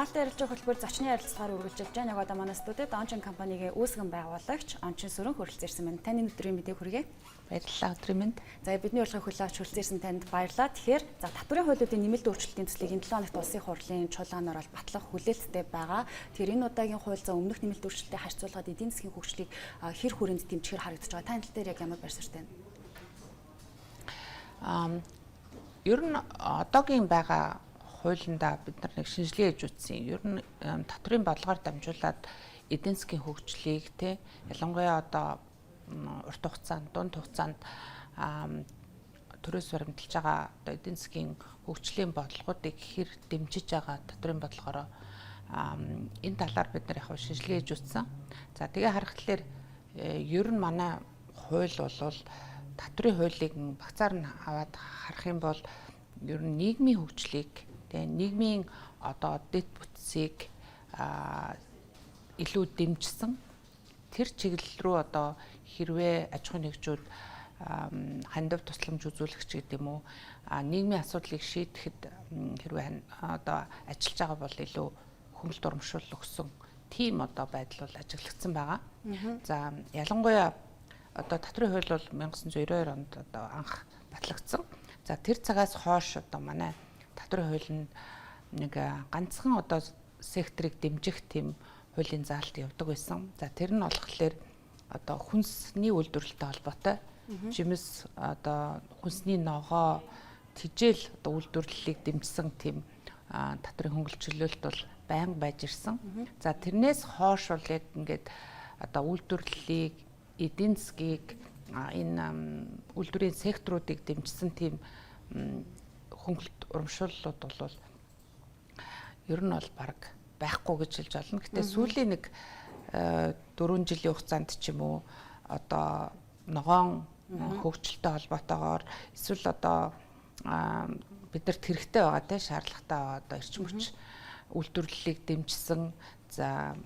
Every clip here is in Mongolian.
Хаалт ярилцлага хөтөлбөр зочны ярилцлагаар үргэлжилж байна. Яг одоо манай студид Ончин компанийн үүсгэн байгуулагч Ончин Сүрэн хүрэлцэн ирсэн байна. Таны өдрийн мэндийг хүргэе. Баярлалаа, өдрийн мэнд. За, бидний урилгыг хүлээн авч хүрэлцэн ирсэн танд баярлалаа. Тэгэхээр за, татварын хуулиудын нэмэлт өөрчлөлтийн төслийг энэ 7 хоногт Улсын хурлын чуулганаар бол батлах хүлээлттэй байгаа. Тэгэхээр энэ удаагийн хууль за өмнөх нэмэлт өөрчлөлттэй харьцуулахад эдийн засгийн хөгжлийг хэр хүрээнд дэмжихээр харагдаж байгаа? Та энэ тал дээр яг ямар байр суурьтай байна? Ер нь одоогийн байгаа хуулиндаа бид нар нэг шинжилгээ хийж үзсэн. Ер нь татварын бодлогоор дамжуулаад эдийн засгийн хөгжлийг те, ялангуяа одоо урт хугацаанд, дунд хугацаанд төрөөс баримталж байгаа одоо эдийн засгийн хөгжлийн бодлогоодыг хэр дэмжиж байгаа татварын бодлогоороо, энэ талаар бид нар яг шинжилгээ хийж үзсэн. За, тэгээ харахад ер нь манай хууль бол татварын хуулийг багцаар нь аваад харах юм бол ер нь нийгмийн хөгжлийг, тэгээ нийгмийн одоо дэд бүтцийг илүү дэмжсэн, тэр чиглэл рүү одоо хэрвээ аж ахуйн нэгжүүд хандив тусламж үзүүлэх ч гэдэг юм уу, нийгмийн асуудлыг шийдэхэд хэрвээ одоо ажиллаж байгаа бол илүү хөнгөлт урамшуул өгсөн тийм одоо байдал бол ажиглагдсан байгаа. За, ялангуяа одоо татварын хууль бол 1992 онд одоо анх батлагдсан. За, тэр цагаас хойш одоо манай татварын хуулинд нэг ганцхан одоо секторыг дэмжих тийм хуулийн заалт явдаг байсан. За, тэр нь болохоор одоо хүнсний үйлдвэрлэлтэй холбоотой жимс, одоо хүнсний ногоо, тэжээл одоо үйлдвэрлэлийг дэмжсэн тийм татварын хөнгөлт чөлөөлт бол байнга байж ирсэн. За, тэрнээс хойш бол яг ингээд одоо үйлдвэрлэлийг, эдийн засгийг, энэ үйлдвэрийн секторуудыг дэмжсэн тийм хөнгөлт урамшууллууд бол ер нь бол баг байхгүй гэж хэлж болно. Гэтэ сүүлийн нэг 4 жилийн хугацаанд ч юм уу одоо ногоон хөгжилтэй холбоотойгоор эсвэл одоо бидэрт хэрэгтэй байгаа те, шаардлагатай байгаа одоо эрчим хүч үйлдвэрлэлийг дэмжсэн, за,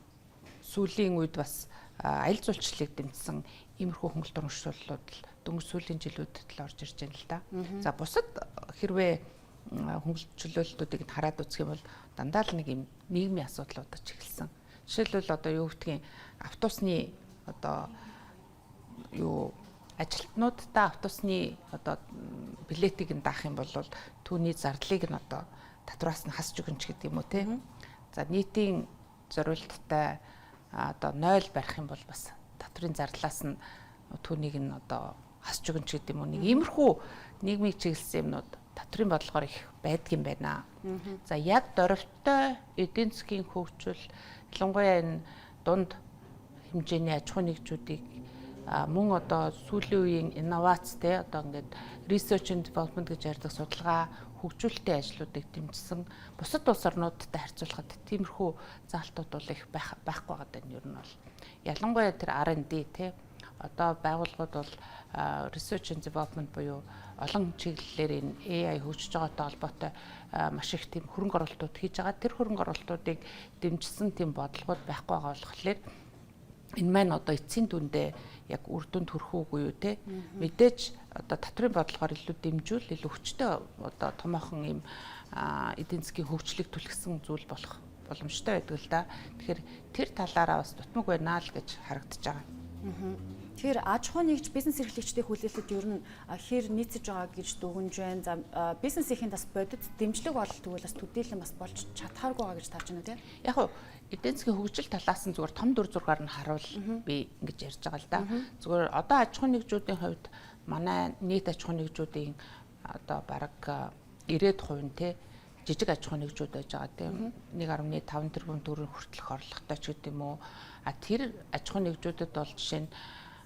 сүүлийн үед бас аялал жуулчлалыг дэмжсэн иймэрхүү хөнгөлт урамшууллууд л дөнгөж сүүлийн жилүүдэд л орж ирж байна л да. За, бусад хэрвээ хөнгөлт чөлөөлтүүдийг хараад үзэх юм бол дандаа л нэг юм нийгмийн асуудлууд ч эхэлсэн. Жишээлбэл, одоо юу гэдгийг, автобусны одоо юу ажилтнуудтай автобусны одоо билетийг нь даах юм бол түүний зардлыг нь одоо татвараас нь хасж өгнө ч гэдэг юм уу те. За, нийтийн зориулттай одоо 0 барих юм бол бас татварын зардлаас нь түүнийг нь одоо хасж өгнө ч гэдэг юм уу. Нэг иймэрхүү нийгмийг чиглэсэн юмнууд татварын бодлогоор их байдгийн байна. За, яг дөрвтэй эдийн засгийн хөгжил, ялангуяа энэ дунд хэмжээний аж ахуйн нэгжүүдийг, мөн одоо сүүлийн үеийн инновац те, одоо ингээд research and development гэж ярьдаг судалгаа хөгжүүлэлтийн ажлуудыг дэмжсэн бусад улс орнуудтай харьцуулахад тиймэрхүү заалтууд бол их байхгүй байгаа даа ер нь бол. Ялангуяа тэр R&D те, одоо байгууллагууд бол research and development буюу олон чиглэлээр энэ AI хөгжиж байгаатай холбоотой маш их тийм хөрөнгө оруулалтууд хийж байгаа. Тэр хөрөнгө оруулалтуудыг дэмжсэн тийм бодлогууд байхгүй байгаа болохоор энэ маань одоо эцсийн дүндээ яг үр дүнд хүрэх үгүй юу те. Мэдээж одоо татварын бодлогоор илүү дэмжүүл илүү хүчтэй одоо томоохон юм эдийн засгийн хөгжлийг түлхсэн зүйл болох боломжтой байдаг л да. Тэгэхээр тэр талаараа бас дутмаг байна л гэж харагдаж байгаа. Тэгэхээр аж ахуйн нэгж, бизнес эрхлэгчдийн хүлээлтэд ер нь хэр нийцэж байгаа гэж дүгнэж байна? За, бизнесийн бас бодит дэмжлэг бол тэгвэл бас төдийлөн бас болж чадхааргүй байгаа гэж таарч байна уу, тийм? Яг нь эдийн засгийн хөгжил талаас нь зүгээр том дүр зургаар нь харуул би ингэж ярьж байгаа л да. Зүгээр одоо аж ахуйн нэгжүүдийн хувьд манай нийт аж ахуйн нэгжүүдийн одоо бараг 90% нь те, жижиг аж ахуйн нэгжүүд байж байгаа, тийм, 1.5 тэрбум төгрөг хүртэлх орлоготой ч гэдэг юм уу. А тэр аж ахуйн нэгжүүдэд бол жишээ нь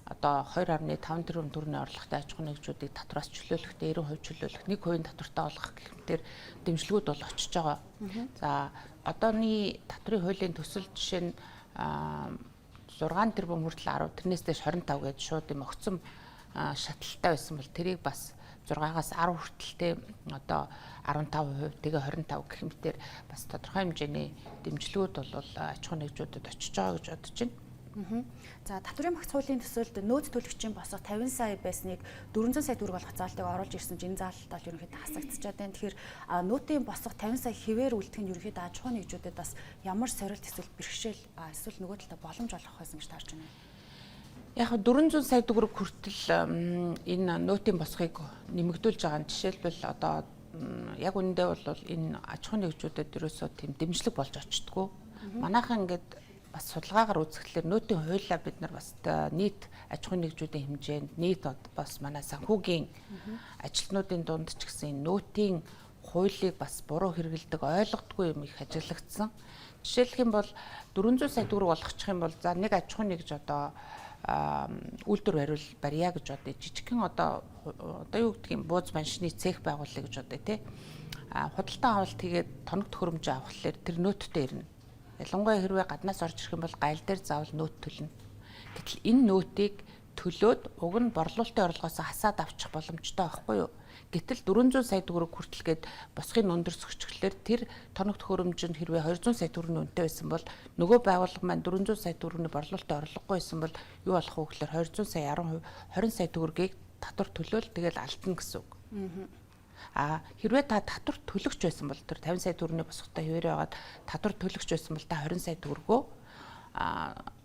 одоо 2.5 тэрбум төгрөгийн орлоготой аж ахуйн нэгжүүдийг татвараас чөлөөлөх, 90% чөлөөлөх, 1% татвартай болгох гэх мэтэр дэмжлэгүүд бол очиж байгаа. За, одооны татварын хуулийн төсөл жишээ нь 6 тэрбум хүртэл 10, тэрнээс дээш 25 гэж шууд юм огцом шатлалтай байсан бол тэрийг бас 6-аас 10 хүртэлтэй, одоо 15%, тэгээ 25 гэх мэтэр бас тодорхой хэмжээний дэмжлэгүүд бол аж ахуйн нэгжүүдэд очиж байгаа гэж бодож байна. За, татварын багц хуулийн төсөлд нөөц төлөгчийн босго 50 сая байсныг 400 сая төгрөг болох заалтыг оруулж ирсэн чинь энэ заалт бол ерөнхийдөө хасагдчихад байна. Тэгэхээр нөөтийн босго 50 сая хэвээр үлдэх нь ерөнхийдөө аж ахуйн нэгжүүдэд бас ямар сорилт эсвэл бэрхшээл, эсвэл нөгөө талдаа боломж олгох байсан гэж таарч байна. Яг 400 сая төгрөг хүртэл энэ нөөтийн босгыг нэмэгдүүлж байгаа нь жишээлбэл одоо яг үнэндээ бол энэ аж ахуйн нэгжүүдэд ерөөсөө тийм дэмжлэг болж очдгоо. Манайхан ингээд бас судалгаагаар үзэхлээр нөөтийн хуулиа бид нар бас нийт аж ахуйн нэгжүүдийн хэмжээнд, нийт бас манай санхүүгийн ажилтнуудын дунд ч гэсэн нөөтийн хуулийг бас буруу хэрэгэлдэг, ойлгодгүй юм их ажиглагдсан. Жишээлх юм бол 400 сая төгрөг болгочих юм бол за нэг аж ахуйн нэгж одоо үйлдвэр бариул барья гэж бодъё. Жижигхэн одоо юу гэдгийг юм, бууз баншны цех байгуулъя гэж бодъё те. Худалдан авалт хийгээд тоног төхөөрөмжөө авахлаар тэр нөөттэй ирнэ. Ялангуяа хэрвээ гаднаас орж ирэх юм бол гайл дээр заавал нөөт төлнө. Гэтэл энэ нөөтийг төлөөд уг нь борлуулалтын орлогоос хасаад авчих боломжтой байхгүй юу? Гэтэл 400 сая төгрөг хүртэл гээд босхын өндөрсгөчглөөр тэр тоног төхөөрөмж нь хэрвээ 200 сая төгрөгийн үнэтэй байсан бол нөгөө байгууллага маань 400 сая төгрөгийн борлуулалтын орлогогүй байсан бол юу болох вэ гэхээр 200 сая 10%, 20 сая төгрөгийг татвар төлөөл тэгэл алдна гэсэн үг. А хэрвээ та татвар төлөгч байсан бол тэр 50 сая төгрөгийн босготой хэвээрээ байгаад татвар төлөгч байсан бол та 20 сая төгрөгөө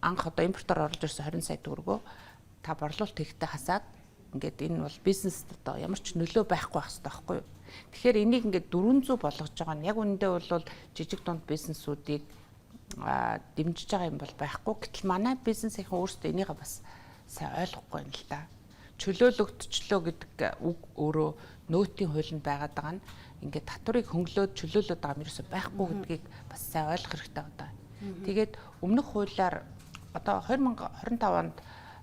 анх одоо импортоор оруулж ирсэн 20 сая төгрөгөө та борлуулалт хийхдээ хасаад ингээд энэ бол бизнест одоо ямар ч нөлөө байхгүй байх хэрэгтэй байхгүй юу. Тэгэхээр энийг ингээд 400 болгож байгаа нь яг үнэндээ бол жижиг дунд бизнесүүдийг дэмжиж байгаа юм бол байхгүй. Гэтэл манай бизнесийнхэн өөрсдөө энийгээ бас сайн ойлгохгүй юм л да. Чөлөөлөгдчлөө гэдэг үг өөрөө нөөтийн хуулинд байгаад байгаа нь ингээд татварыг хөнгөлөөд чөлөөлөд байгаа юм ерөөсөй байхгүй гэдгийг бас сайн ойлгох хэрэгтэй байна. Тэгээд өмнөх хуулиар одоо 2025 онд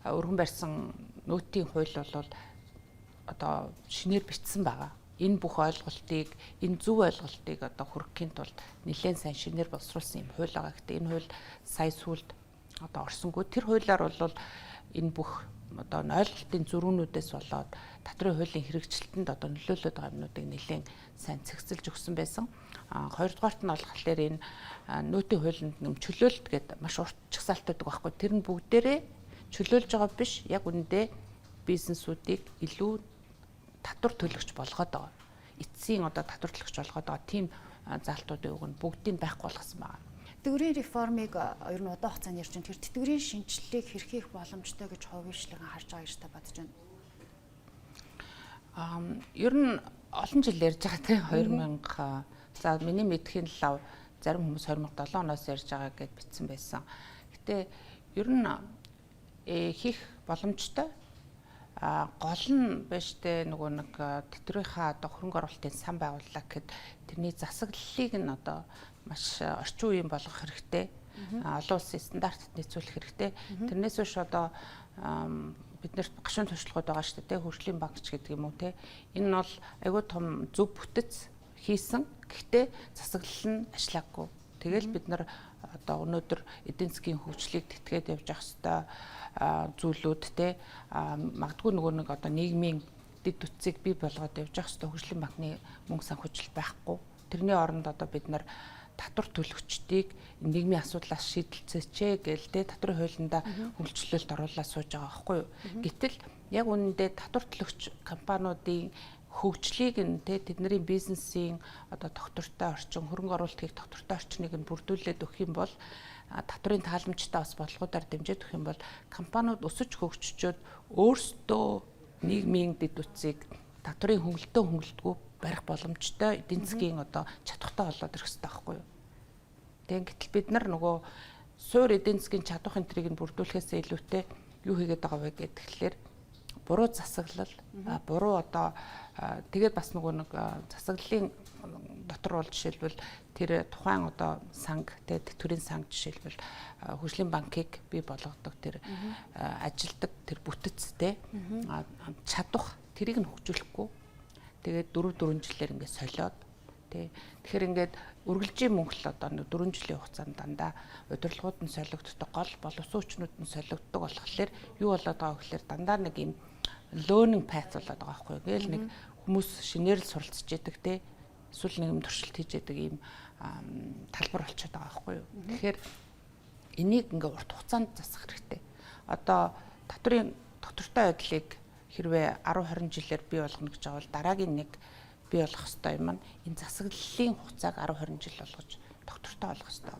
өргөн барьсан нөөтийн хууль бол одоо шинээр бичсэн байгаа. Энэ бүх ойлголтыг, энэ зөв ойлголтыг одоо хүргэхийн тулд нэлээд сайн шинээр боловсруулсан юм хууль байгаа. Гэхдээ энэ хууль сая сүүлд одоо орсонгүй. Тэр хуулиар бол энэ бүх одоо ойлголтын зөрүүнүүдээс болоод татварын хуулийн хэрэгжилтэнд одоо нөлөөлөд байгаа юмнуудыг нэлээд сайн цэгцэлж өгсөн байсан. А хоёрдугаарт нь болохоор энэ нөөтийн хуулинд нэм чөлөөлт гэдэг маш урт жагсаалт байдаг байхгүй. Тэр нь бүгдээрээ чөлөөлж байгаа биш. Яг үнэндээ бизнесүүдийг илүү татвар төлөгч болгоод байгаа. Эцсийн одоо татвар төлөгч болгоод байгаа тийм заалтуудын үг нь бүгдийг байхгүй болгосон байна. Тэтгэврийн реформыг ер нь удаан хугацаанд ярьж байна. Тэр тэтгэврийн шинэчлэлийг хэрхэн их боломжтой гэж хувийн хвшлийнхэн харж байгаа гэж та бодож байна? Ер нь олон жил ярьж байгаа тийм 2000, за миний мэдхийн лав зарим хүмүүс 2007 оноос ярьж байгаа гэд бичсэн байсан. Гэтэ ер нь хийх боломжтой. Гол нь биш тэ нөгөө нэг тэтгэврийнхаа одоо хөрөнгө оруулалтын сан байгууллаа гэхэд тэрний засаглалыг нь одоо маш орчин үеийн болгох хэрэгтэй. Олон улсын стандартад нийцүүлэх хэрэгтэй. Тэрнээс биш одоо бид нарт гашуун туршлагууд байгаа шүү дээ, хөгжлийн банк ч гэдэг юм уу те. Энэ нь бол айгүй том зөв бүтэц хийсэн. Гэхдээ засаглал нь ашиглаагүй. Тэгэл бид нар одоо өнөөдөр эдийн засгийн хөгжлийг тэтгээд явж явах хэвээр зүйлүүд те, магадгүй нөгөө нэг одоо нийгмийн дэд бүтцийг бий болгоод явж явах хэвээр хөгжлийн банкны мөнгө санхүүжилт байхгүй. Тэрний оронд одоо бид нар татвар төлөгчдийг нийгмийн асуудлаас шийдэлцээч гээл те татварын хуулиндаа хөнгөлчлөлт оруулаад сууж байгаа байхгүй юу. Гэтэл яг үнэндээ татвар төлөгч компаниудын хөгжлийг нь те тэдний бизнесийн одоо тогтвортой орчин, хөрөнгө оруулалтыг тогтвортой орчныг нь бүрдүүлээд өгөх юм бол, татварын тааламжтай бас бодлогуудаар дэмжиж өгөх юм бол компаниуд өсөж хөгжчөөд өөрсдөө нийгмийн дэд бүтцийг татварын хөнгөлтөө хөнгөлтгүй барих боломжтой эдийн засгийн одоо чадвартай болоод ирэх хэрэгтэй байхгүй юу. Тэгээ гэтэл бид нар нөгөө суур эдийн засгийн чадвах энтрийг нь бүрдүүлэхээс илүүтэй юу хийгээд байгаа вэ гэхээр буруу засаглал, буруу одоо тэгээд бас нөгөө нэг засаглалын дотор бол жишээлбэл тэр тухайн одоо санг тэ тэтгэврийн санг, жишээлбэл хөгжлийн банкыг бий болгодог тэр ажилдаг тэр бүтэц тэ чадвах тэрийг нь хөгжүүлэхгүй тэгээд 4 4 жилээр ингээд солиод тий. Тэгэхээр ингээд үргэлжийн мөнгө л одоо нэг 4 жилийн хугацаанд дандаа удирдлагууд нь солигддог, гол боловсруучнууд нь солигддог болохоор юу болоод байгаа вэ гэхээр дандаа нэг юм learning path болоод байгаа байхгүй юу. Ингээл нэг хүмүүс шинээр л суралцж яадаг те. Эсвэл нэг юм туршилт хийж яадаг ийм талбар болчиход байгаа байхгүй юу. Тэгэхээр Энийг ингээ урт хугацаанд засах хэрэгтэй. Одоо татврын доктортой байдлыг хэрвээ 10 20 жилээр бий болгоно гэж байгаа бол дараагийн нэг бий болох ёстой юм нь энэ засаглалын хугацааг 10 20 жил болгож доктортой болгох ёстой.